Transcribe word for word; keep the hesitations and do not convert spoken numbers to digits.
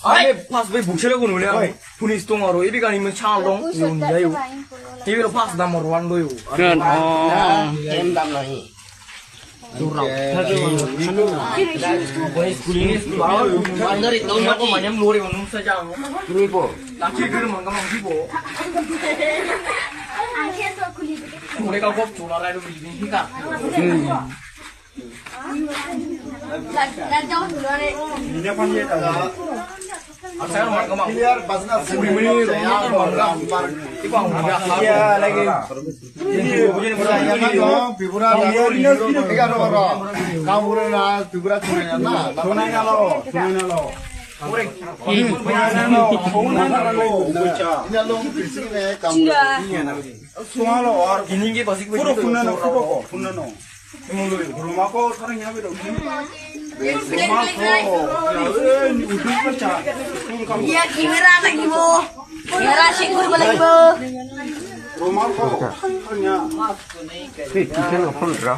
Ai, pas bai bukse lo kono le. Oi. Puni stong aro, ibi kani me chal dong, yun jayo. Ibi lo pas number one do yo. Kan, oh. Em dam nahi. Clear bajna suri muni rong ram par. Iya, lagi. Iya, iya, iya. Tripura, Tripura, Tripura. Kamu na Tripura, Tripura na. Sunai na lo, sunai na lo. Sunai na lo, sunai na lo. Ini lo, ini na. Sunai lo, or ini ke pasti puro sunai na, puro ko, sunai na. Rumah ko sekarang ya, beda. Rumah ko. Ya, ini udah pecah. Iya, kamera lagi, Bo. Kamera singkur lagi, Bo. Rumah ko. Sekarang ya. Hei, kita nelfon, Ra.